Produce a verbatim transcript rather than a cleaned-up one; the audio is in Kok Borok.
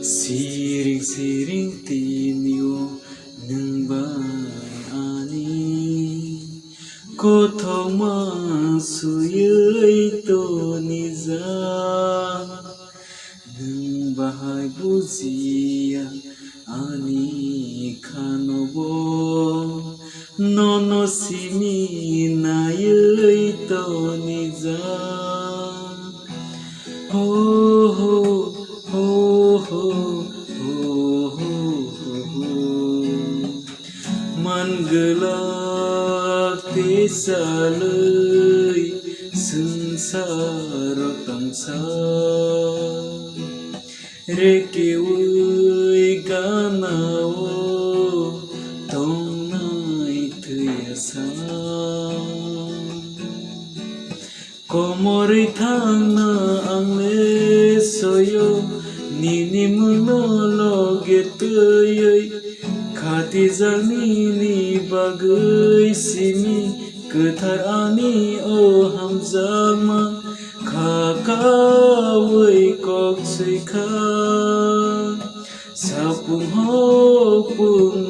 Siring siring tini o nwng bai ani kothoma suyui tonijak. Nwng bahai bujiya ani khanobo, nono simi naiwi tonijak. Ho, ho, ho, ho. Man gwlak tei chalwi swngcharo tongsa. Rekeui ganao tongnai thwiya sa. Komorwi thangna ang le soyo, nini mungno loge twiwi. Khatijak nini bagwi simi kwthar ani o hamjakma. Kha kaui kok swi kha, sapung hopung